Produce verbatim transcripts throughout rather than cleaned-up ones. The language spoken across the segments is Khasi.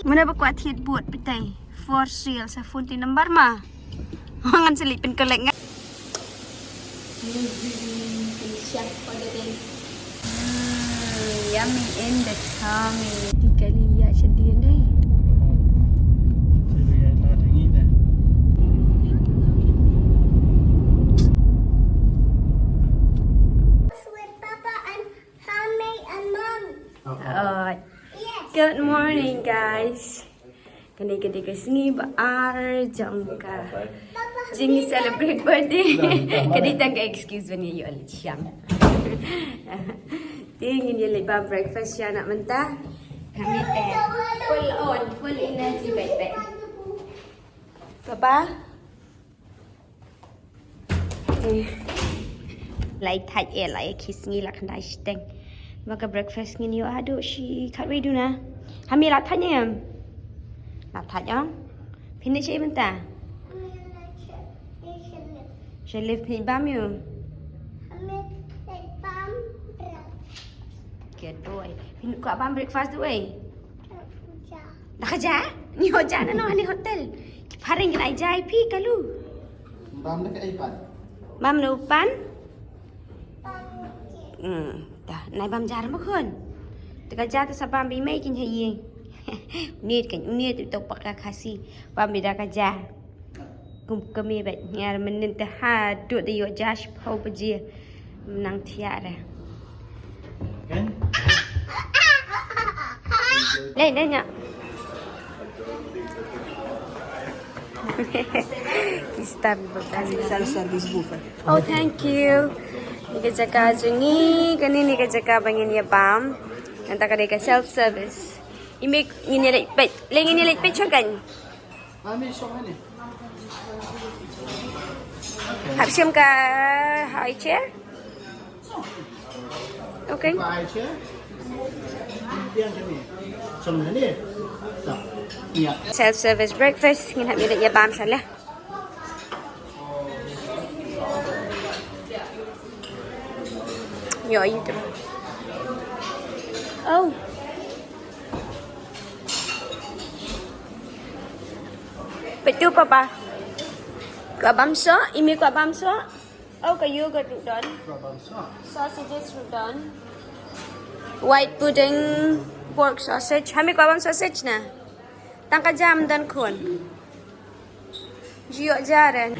Muna ba kwah thied bud bitai. For sale sa phone ti number ma. Ngan seli pin collect nga. Yummy in the tummy. Tiga liya sedih deh. With Papa and Mommy and Mom. Oh. Yes. Good morning, guys. Kane ka dei ka sngi ba ar jong ka jing celebrate birthday. Ka dei tang ka excuse ban ïa ïoh leit sha. Te ngin ïa leit bam breakfast sha na mynta. Kane te full on, full energy bad bad. Papa. Lai thait eh, lai khi sngi la khandai shiteng. Ba ka breakfast ngin ïoh haduh shi khatwei duna. Hami la thait em? La thait ong. Phin ïa shi mynta. Shalif phin bam ïoh. Ke doi. Phin kwah bam breakfast doi. Da ka ja? Ni ho ja na no ni hotel. Ki phareng kin ai ja phi kalu. Bam da ka ai pan. Bam no pan? Hmm, da nai bam jar ma khun. Te ka ja te sa bam bi mai kin ha ïing. Unit kan unit tu pak ka khasi. Bam bi da ka ja. Kum kami bet ngar menin te ha dut de yo ja shiphew baje. Nang thiah re. Kan? Dei, dei, nya. Ki staff ba ka self service buffet. Oh, thank you. Ni ka jaka jong ngi, kane ni ka jaka ba ngin ïa bam. Nangta ka dei ka self service. I mei ngin ïa leit peit. Le ngin ïa leit peit sha kan. Hap shim ka high chair? Okay. Self service breakfast, ngin hap ïa leit ïa bam sha leh. Yo, ïa tu. Oh. Betul, Papa. Kwah bam soh, i mei kwah bam soh. Oh, ka yogurt ruh don. Sausages ruh don. White pudding, pork sausage. Hami kwah bam sausage na? Tang ka jam don khun. Ju ïoh jar eh.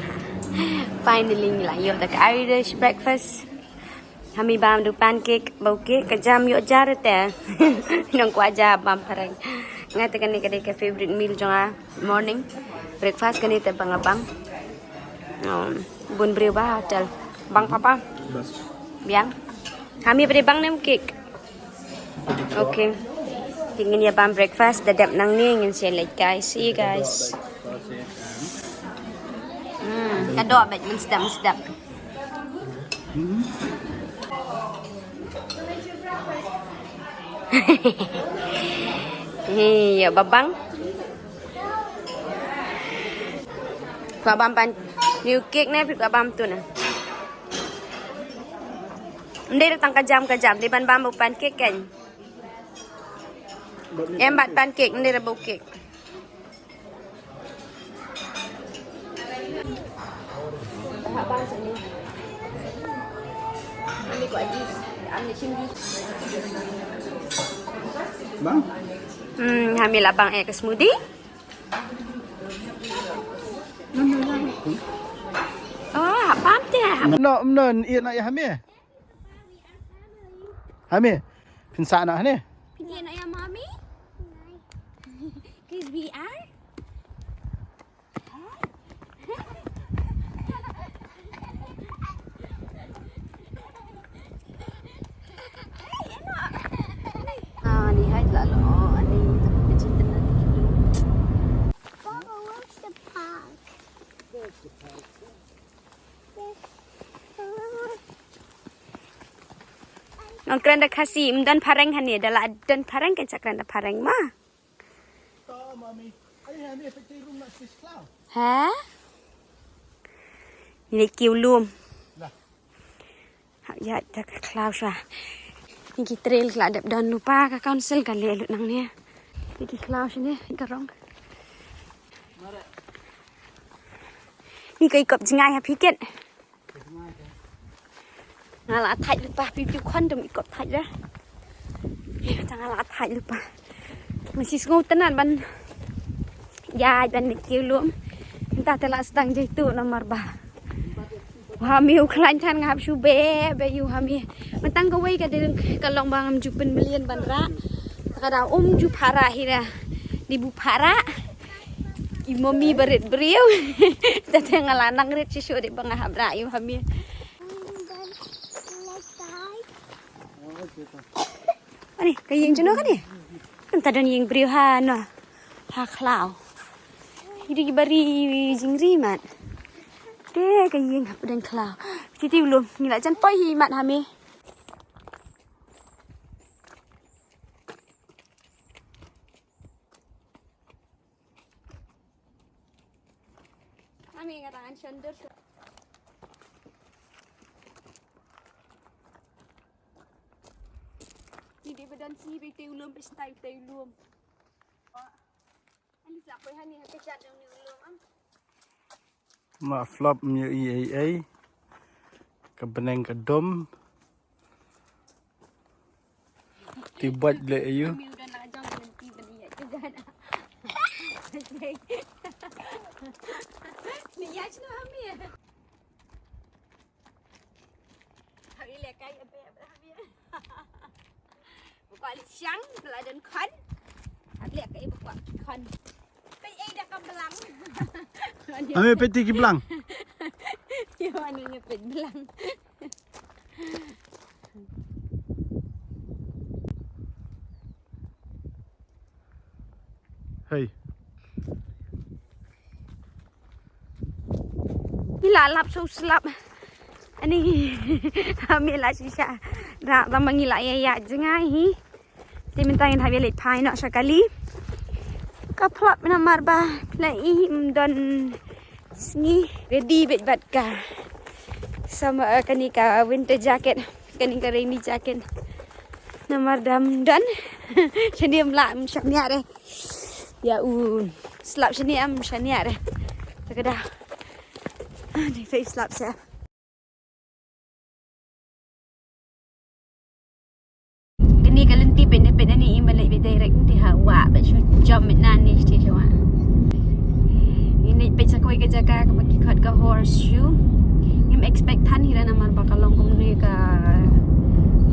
Finally ngi la ïoh da ka Irish breakfast. Hami bam da u pancake, bad u cake, ka jam ïoh jar te. Nang kwah ja bam phareng. Nga te kane ka dei ka favorite meal jong nga, morning breakfast kane te ba nga bam. Um, bun briew ba hotel. Bang Papa. Biang. Hami ba dei bang ne u cake. Okay. Te ngin ïa bam breakfast da dep nangne, ngin sa leit guys. See you guys. Hmm, ka doh bad mynstep mynstep. Hi, ïa babang. Kwah bam pan. Ni u cake ne phi kwah bam tu na. Ndei da tang ka jam ka jam, dei ban bam u pancake kan. Em bad pancake, ndei da bad u cake. Bang? Hmm, hami la bang eh ka smoothie. Oh, hap bam te, hap. No, no, ïa na ïa hami. Hami, phin sa na hane. Phin ïa na ïa mommy. Cause we are. Ah, ni hai la lo, ani tu pecin tenan ni. Papa, where's the park? There's the park. Ngan kren da Khasi, ym don phareng hane, da la don phareng kan sa kren da phareng ma. Ha? Ni kiew lum. Ha, ïa, da ka khlaw sha. Ni ki trail ka la dep don lypa ka council ka leh lut nangne. Phi te khlaw shane ka rong. Ni ka ikop jngai ha phi ket. Nga la thait lypa, phi phi khon dum ikop thait da. Ïa, ta nga la thait lypa. Nga shu sngew tynnat ban ïaid ban leit kiew lum. Mynta te la sdang jaitu namar ba u Hami u khlaiñ than, nga hap shu beh beh ïa u Hami. Mynta kawei ka dei ka long ba ngam ju pynmlien ban rah. Te ka dei um ju phah rah hi ra. Dei bu phah rah. I mummy ba rit briew. Te te nga la nang rit shisha dei ba nga hap rah ïa u Hami. Ani, ka ïing jong no kane? Mynta don ïing briew ha no. Ha khlaw. Ri bari jingri mat. Te ka ïing hapdeng khlaw. Phi te u lum, ngi la jan poi hi mat Hami. Hami nga tangan shondur. Ni dei ba don shi phi te u lum, phi te u lum. Ma flop myo i ei ei. Ka bneng ka dom. Ti bwat le ayu. Ni ya chno Hami. Hami le kai abe abe Hami. Buka li siang, la don khon. Hami le kai buka khon. Peit ei da ka blang. Hami peit ki blang. Ïa wan ïa peit blang. Hei. Ngi la lap shu slap. Ani, Hami la shisha. Da, da ma ngi la ïa ïa jngai hi. Te mynta ngin hap ïa leit phai noh sha kali. Ka phlap namar ba la i ym don sngi. Ready beit bad ka. Sama, eh, kane ka winter jacket. Kane ka rainy jacket. Namar dam don. Shane ym lah, ym shaniah re. Ïa u slap shane ym shaniah re. Ta ka da. Ah, dei phi slap sa. Kane ka lynti peit ne peit ne, i ma leit peit direct te ha wah, peit shu jump mynta ne stage wah. Ini peit sa kawei ka jaka kaba ki khot ka horseshoe. Ngim expect than hi ra namar ba ka long kumne ka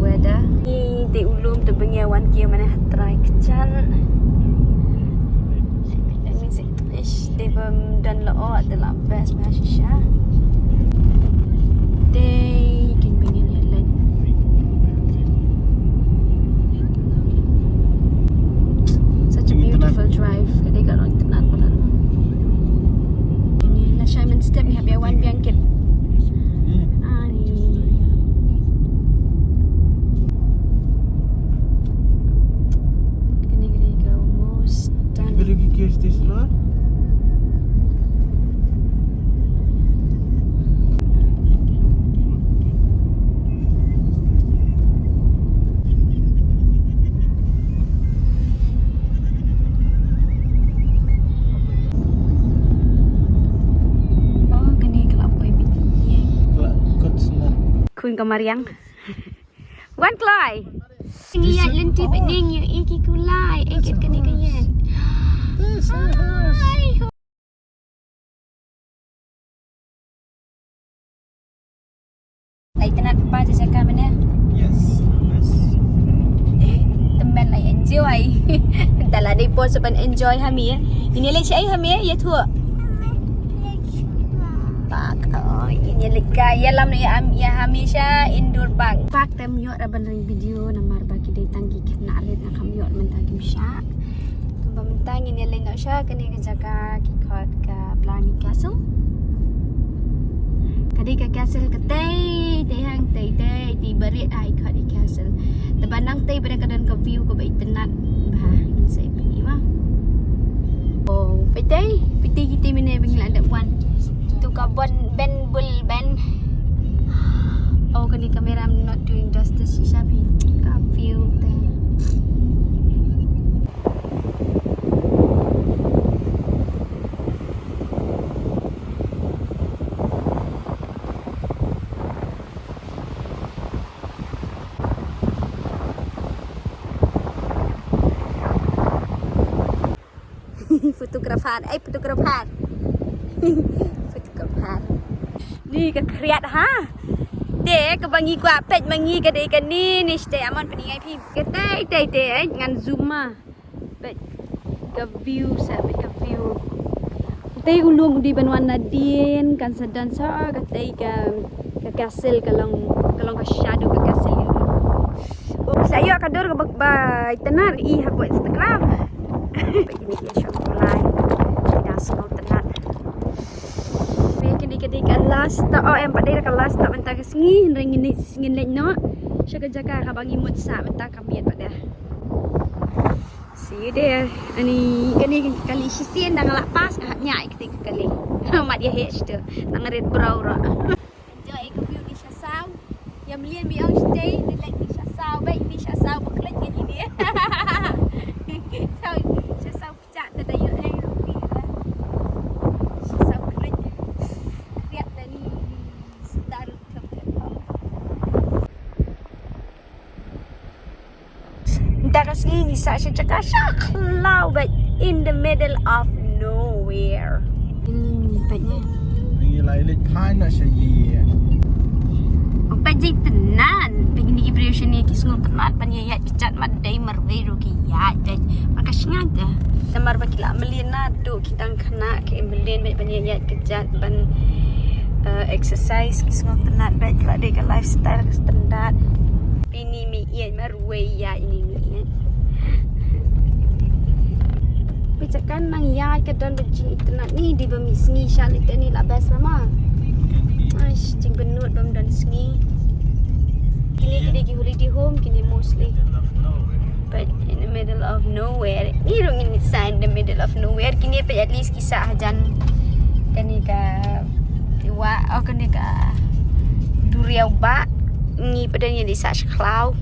weather. Ni te u lum te ba ngi wan kiew mane ha trai kjan. Ish, dei bym don la ot, dei la best ba shisha. Dei kin pyngen ïa leit. Such a beautiful drive. Ka dei ka long tynnat palat. Ini la shai mynstep ngi hap ïa wan biang kit. Ani. Kane ka dei ka almost done. Iba lagi kiew station lah. Oh, kane ka la poi bit ïa. Ka la kot sna. Khun ka mariang. Wan kloi. Ngi ïa lynti bad ning ïa iki kulai. Eket kane ka ïa. Lai tynat pa ja jaka mane. Yes. Tymmen lai enjoy. Tala dei por sa ban enjoy ha mi. Ini lai shai ha mi ya thu. Park. Oh, ini lai ka ya lam ni am ya hamisha indoor park. Park tem yo ra ban ring video namar ba ki dei tang ki khynnah rit nga kham ïoh mynta kim shah. Ba mynta ngin ïa leit noh sha kane ka jaka ki khot ka Blarney Castle. Ka dei ka castle ka tei tei hang tei tei tei barit ai khot i castle. Te ba nang tei ba dei ka don ka view ka ba itynnat ba ngin sa ïa pyni ma. Oh, peit tei peit tei ki tei mane ba ngi la dep wan. Tu ka bon ben bul ben. Oh, kane camera I'm not doing justice shisha phi. Ka view te. Photographer, eh, photographer. Photographer. Ni ka khriat ha. Te kaba ngi kwah peit ma ngi ka dei kane, ni sdei amon pyni ïa phi. Ka tei tei tei, eh, ngan zoom ma. Peit ka view sa, peit ka view. Tei u lum u dei ban wan nadien, kan sa don sa ka tei ka, ka castle ka long, ka long ka shadow ka castle. Sa ïoh ka dur ka bak ba itynnad i ha Instagram. Peit kine ki ïa shong online. Ki dang sngewtynnad. Peit kine ki dei ka last stop. Oh, em pat dei ka last stop mynta ka sngi, hynrei ngin leit, ngin leit noh sha ka jaka kaba ngi mut sah mynta ka miet pat de. See you there. Ani, kane ka kali shisien dang la pass, nga hap ñiah ïa kata ka kali. Mat ïa heh shito. Nang rit bro ro. Enjoy ka view ni sha saw. Ïa mlien bi ong shatei, ni lek ni sha saw, bad ni sha saw ba klet ni ni. Saw, sha saw pichat ta da ïoh ai rupi la. Sha saw klet. Kriat da ni, ni star. Mynta ka sngi ngi sah sha jaka sha khlaw bad in the middle of nowhere. Ini peit ne. Ngi lai leit phai noh sha ïing. Peit jingtynnad, peit kine ki briew shane ki sngewtynnad ban ïaid kjat, mat dei marwei ruh ki ïaid, dei marka shngain te. Namar ba ki la mlien naduh ki dang khynnah, ki mlien beit ban ïaid kjat, ban, eh, exercise, ki sngewtynnad beit, ki la dei ka lifestyle ka standard. Ini mi ïaid marwei ïa ini mi ïaid. Peit sa kan nang ïaid ka don ba jingtynnad ni, dei ba mi sngi sha leit ni la best ba ma. Ai, jingpynnud bym don sngi. Kine, kine ki holiday home, kine mostly. But in the middle of nowhere. Ni ruh ngin sah in the middle of nowhere. Kine peit at least ki sah hajan kane ka, wa, oh, kane ka duriaw ba. Ngi pat dang ïa di sah sha khlaw.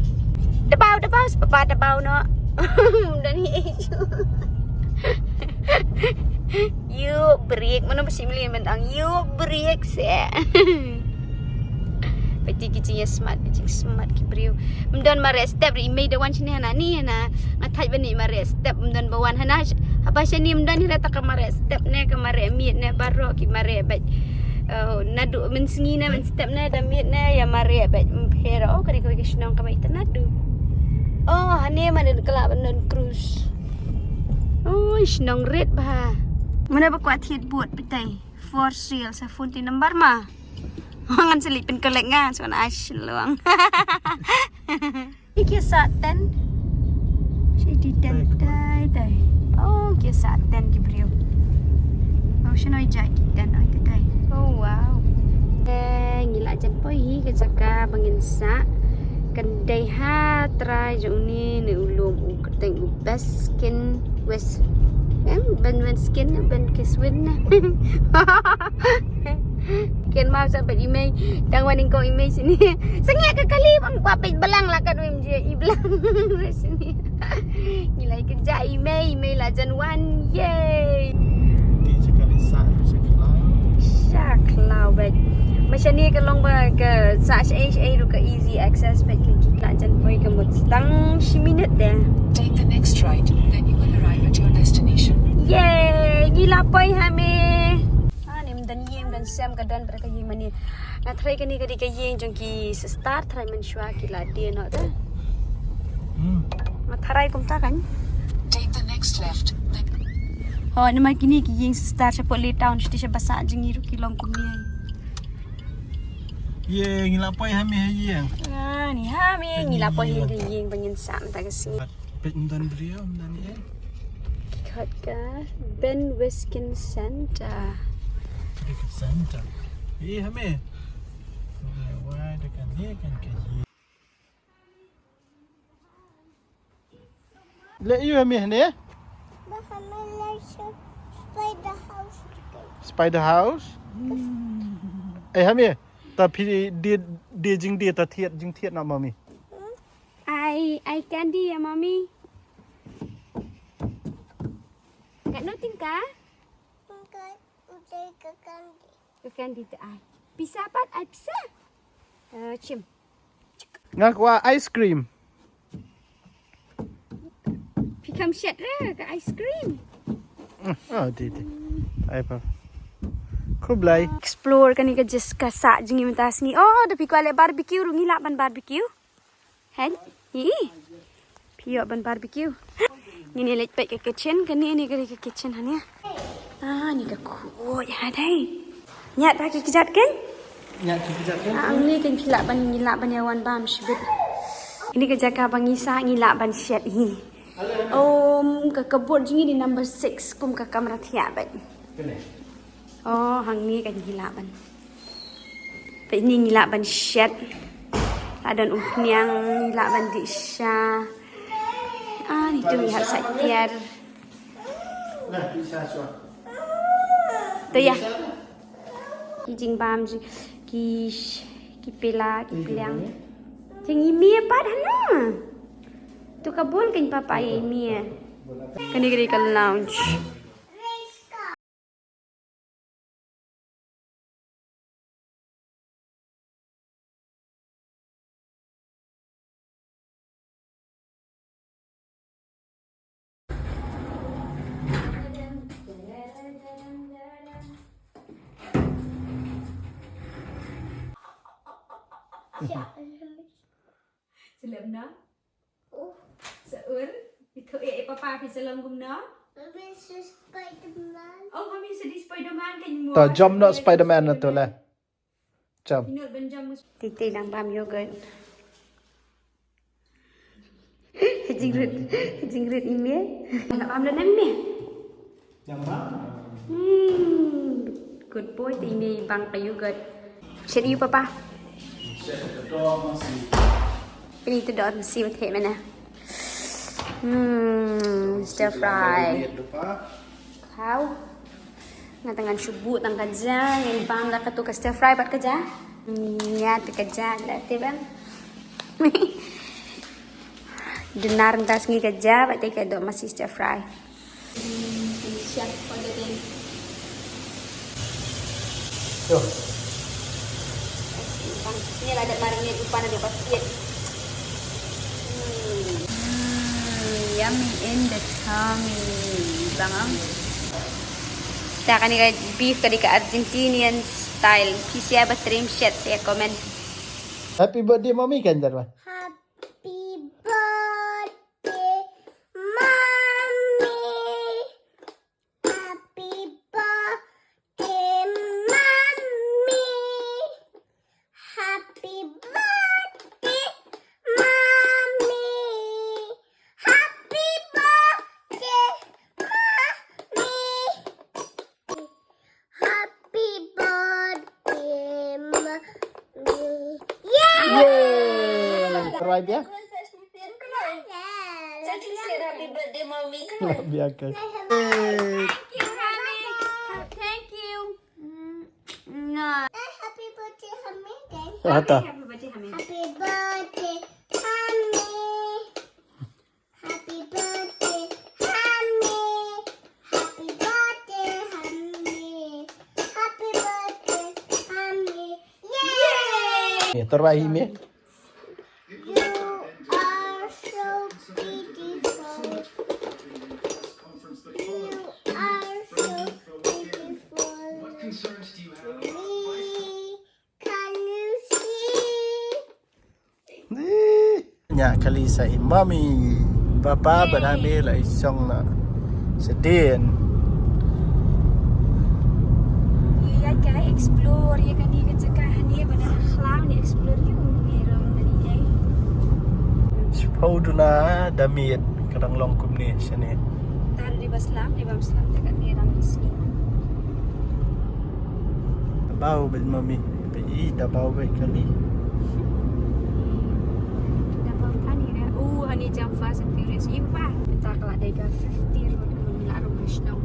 Dabaw, dabaw, sepapa dabaw noh. Dan ïa issue. Ïoh brake, mano ba shim lien ban ong ïoh brake seh. Peit ki jingïasmat, ki jingsmat ki briew. Ym don mareh step, i mei da wan shane hana ni, hana. Nga thait ba ni mareh step, ym don ba wan hana. Haba shane ym don hi reta ka mareh step ne, ka mareh miet ne, baroh ki mareh beit. Oh, naduh mynsngi ne, mynstep ne, da miet ne, ïa mareh beit. Ym pher, oh, ka dei kawei ka shnong kaba itynnad duh. Oh, hane ma don ka lah ban don cruise. Oh, shnong rit bha. Mano ba kwah thied bud peit tai. For sale, sa phone te number ma. Ngan sa leit pynkollek nga, sa ngan ai sha Shillong. Ki sah tent. Shi di tent tai tai. Oh, ki sah tent ki briew. Oh, shano i jait ki tent, oh, tai tai. Oh, wow. Eh, ngi la jan poi hi ka jaka ba ngin sah. Kan dei ha trai jong ni ne u lum u kyrteng u Baskin West. Em, Ben Weskin, Ben Kiswin ne. Ken mau sa peit i mei, dang wan ning ko i mei sini. Sangeh ka kali bang kwah peit blang la kan wim je i blang. Sini. Ngi lai kynja i mei, i mei la jan wan. Yay. Ti sa kali sa, sa kali. Sha khlaw beit. Ma shane ka long ba ka sah shaei shaei ruh ka easy access beit, ka ki la jan poi ka mut tang shi minit de. Take the next right, then you will arrive at your destination. Yay! Ngi la poi ha me. Ah, ne ym don ïing, ym don sem, ka don bad ka ïing mane. Nga tharai kane ka dei ka ïing jong ki sister, tharai mynshuwa ki la die noh te. Hmm. Nga tharai kumta kan. Take the next left, then Oh, namar kine ki ïing sister shapoh Lee Town, shatei sha basa jong ngi ruh ki long kumne. Ye, ngi la poi ha me ha ïing. Ah, ni ha me, ngi la poi ha ka ïing ba ngin sah mynta ka sngi. Peit ym don briew, ym don ei. Ki khot ka Ben Weskin Center. Weskin Center. Ye, ha me. Wai da kan ye kan ka ïing. Leh ïu ha me hane? Ba ha me leh sha spider house. Spider house? Eh, ha me. Ta phi die, die jingdie ta thied, jingthied na ma me. Hmm? Ai, ai candy ïa ma me. Kat no tyngka? Tyngka, utai ka candy. Ka candy te ai. Pisa pat, ai pisa. Eh, chim. Nga kwah ice cream. Phi kham shet re ka ice cream. Oh, di di. Ai pa. Khublai. Explore kane ka jaka sah jong ngi mynta ka sngi. Oh, da phi kwah leh barbecue ruh ngi lah ban barbecue. Hei, hi. Phi ïoh ban barbecue. Ngin ïa leit peit ka kitchen, kane ne ka dei ka kitchen hangne. Ah, ne ka khuid ha dei. Ñiad ba ki kjat kan? Ñiad ki kjat kan? Ah, hangne kan phi lah ban, ngi lah ban ïa wan bam shibit. Kane ka jaka ba ngi sah ngi lah ban shet hi. Um, ka cupboard jong ngi dei number six, kum ka kamra thiah bad. Kane. Oh, hangne kan ngi lah ban. Peit ni ngi lah ban shet. Lah don umphniang, ngi lah ban dih sha. Ah, ni tu ngi hap sait tiar. Nah, dih sha shuwa. Tu ïa. Ki jingbam ji, ki sh-, ki pela, ki pliang. Jing i mie pat hana. Tu ka bol kan papa i mie. Kane kane ka lounge. Slem na? Seur, ito ya papa phi sa long kumno? Mister Spider-Man. Oh, kami sa di Spider-Man kan mo. Ta jam na Spider-Man na to le. Jam. Ino ban jam mo. Titi lang bam yogurt. Jingrit, jingrit ime. Anak am dan ime. Hmm, good boy, te ine i bang ka yogurt. Shet ïa u papa. Pynï tu dor masi ba theh mynne. Hmm, stir fry. Khaw. Nga tang ngan shu buh tang ka ja, ngan bam da katu ka stir fry bad ka ja. Ïa te ka ja da te bang. Dinar mynta sngi ka ja bad te ka dor masi stir fry. Chef for the day. Yo. Ni la dep marinate, u pan dep pat siat. Hmm. Hmm, yummy in the tummy. Bang am. Ta kane ka beef ka dei ka Argentinian style. Phi sa ïa ba trim shet sa ïa comment. Happy birthday mommy kan jar ba. Happy birthday, mommy. Happy birthday, mommy. Happy birthday, mommy. Happy birthday, mommy. Happy birthday, mommy. Yay! Yay! Terbaik ya? Happy birthday, mommy. Biarkan. Thank you, Mommy. Thank you. Mwah. Happy birthday, Mommy. Happy birthday, Mommy. Happy birthday, Mommy. Happy birthday, Mommy. Happy birthday, Mommy. Yay! Ni, terbaik ni. You are so beautiful. You are so beautiful. Can you see? Nya kali sa i mummy, papa bad Hami la i shong na sedin. Ïa ka explore ïa kane ka jaka hangne bad na khlaw ni explore ïa u ni ram na ni ai. Shiphew duna da miet ka dang long kumne shane. Tar di ba slam, di ba slam da ka ni ram ni sni. Bau bad mummy. Peit i da bau bad kali. Da bau kali da. Uh, hani jam Fast and Furious i pa. Ta ka la dei ka fifty road ka mun la rum shnong.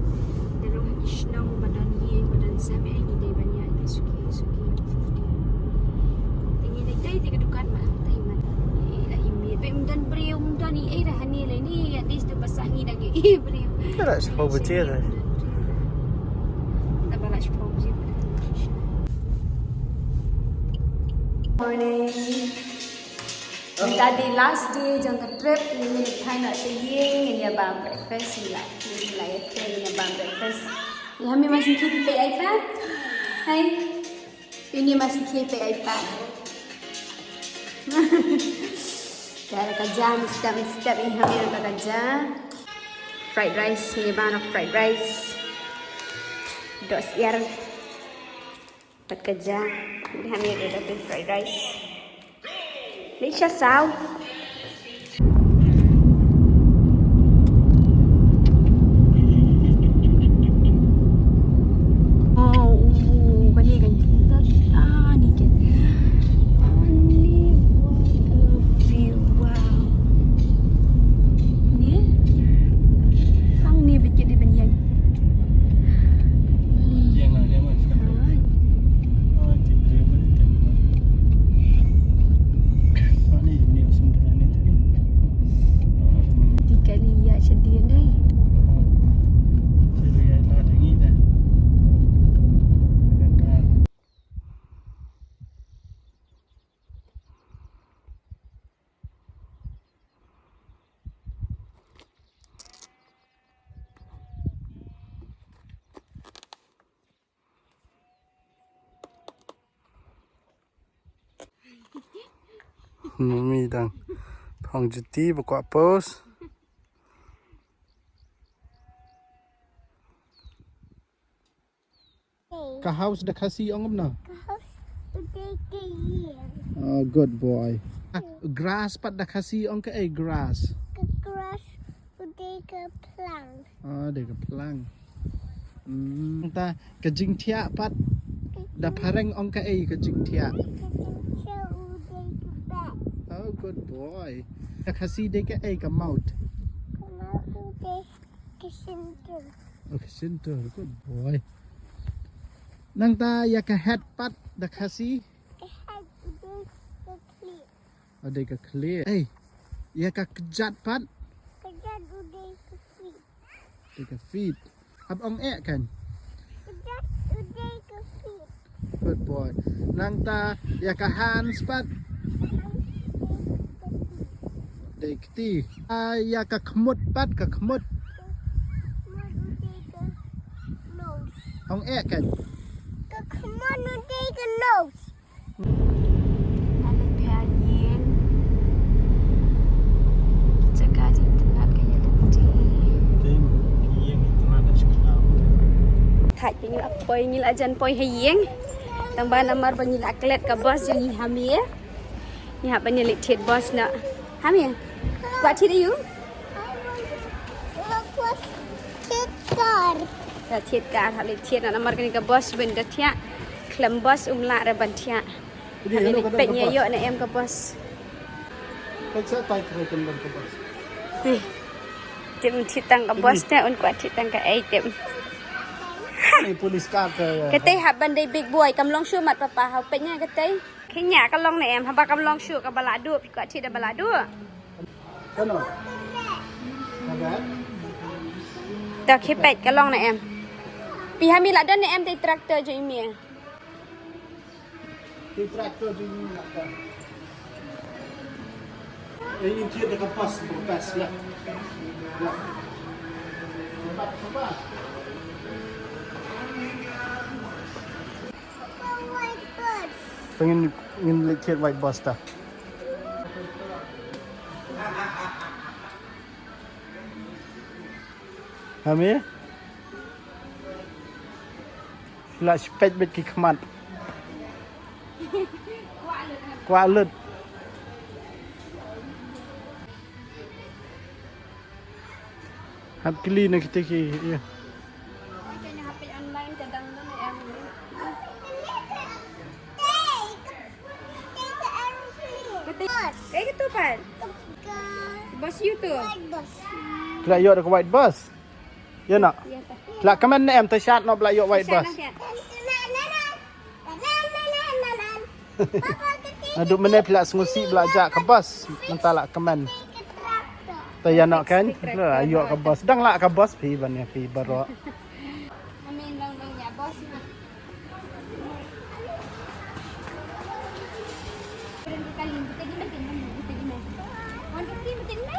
Da rum shnong ba don ïing ba don sem eh ngi dei ban ïa pi suki suki fifty. Te ngi dei dei te ka dukan ma te man. I la i mi pe mdan briew mdan i eh da hani le ni ya dis tu pasang i da ngi i briew. Ka la shiphew baje da. Da ba la shiphew baje. Morning. Mynta dei last day jong ka trip, ngin ïa leit noh sha ïing, ngin ïa bam breakfast, ngin la, ngin la ïa trip, ngin ïa bam breakfast. Ïa, Hami, ma sngewkhia phi peit iPad? Hai. Uni ma sngewkhia peit iPad. Ka, ka jam step step, ïa, Hami, ka, ka jam. Fried rice, ngin ïa bam fried rice. Dohsyiar. Bad ka ja, dei ha ngi da ka fried rice. Dei sha saw. Oh, oh, kane kan kita. Ah, ni kan. Ani, what a view. Wow. Ni? Hang ni bikit di ban ïeng. Ïeng lah, ïeng lah, sekarang. Ah. Ah, ti briew mane te. Ah, ni, ni sendiri ni tu. Ah, ni. Ti kali ïa sendiri dai. Ah. Sendiri ïa lah tinggi dah. Kan tak. Mummy dang phong juti ba kwah pose. Ka house da Khasi ong kumno? Ka house u dei ka ïing. Oh, good boy. Ah, grass pat da Khasi ong kaei, grass? Ka grass u dei ka plang. Ah, dei ka plang. Hmm, ta ka jingthiah pat da phareng ong kaei ka jingthiah? Ka jingthiah u dei ka bed. Oh, good boy. Da Khasi dei kaei ka mouth? Ka mouth u dei ka shyntur. Oh, ka shyntur, good boy. Nangta ïa ka head pat da Khasi? Ka head u dei ka khlieh. U dei ka khlieh. Ei, ïa ka kjat pat? Kjat u dei ka feet. Dei ka feet. Hap ong eh kan? Kjat u dei ka feet. Good boy. Nangta ïa ka hands pat? Dei kti. Ah, ïa ka khmut pat, ka khmut. Ka khmut u dei ka nose. Ong eh kan? Ka khmut u dei ka nose. Nga leit pha ïing. Jaka jingtynnat ka ïalehti. Thait phi, ngi la poi, ngi la jan poi ha ïing. Tang ba namar ba ngi la klet ka bus jong ngi ha Mih. Ngi hap ban ïaleit thied bus noh. Ha Mih? Kwah thied aiu? Thied kar. Ïa thied kar, hap leit thied noh namar kane ka bus ban da thiah. Khlem bus um lah re ban thiah. Peit ngi ïoh ne em ka bus. Peit sa tai kre kem dang ka bus. Ni. Tip thied tang ka bus te un kwah thied tang kaei tip. Ni police car ka. Katei hap ban dei big boy, kam long shuh mat papa, hap peit ngi katei. Khyndiat ka long ne em, haba kam long shuh kaba lah duh, phi kwah thied da ba lah duh. Kano? Kano? Da khie peit ka long ne em. Phi ha Mih lah don ne em te tractor jong i Mih. Te tractor jong i Mih lah don. Eh, ini dia dekat pas, pas ya. Ya. Tempat, tempat. Pyngen, ngin leit thied white bus ta. Ha Mih? Lah spek bet ki khmat. Kwah lut. Hap kylli na kita ki, ïa. Kaei katu pat? Bus ïu tu. Phi la ïoh da ka white bus? Ïa noh. Phi la kmen ne em, te shad noh ba la ïoh white bus. Naduh mynne phi la sngewsih ba la jah ka bus, mynta la kmen. Te ïa noh kan, la ïoh ka bus, dang lah ka bus phi ban ïa phi baroh. Amin, long long ïa bus.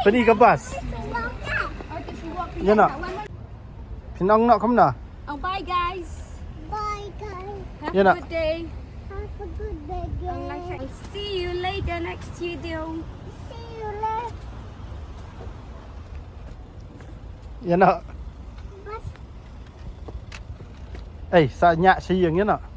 Pynï ka bus. Ïa noh. Phin ong noh kumno? Oh, bye guys. Bye guys. Have Ïa a noh. Good day. Have a good day, guys. See you later next video. See you later. Ïa noh. Bye. Ei, sa ñiah sha ïing ïa noh.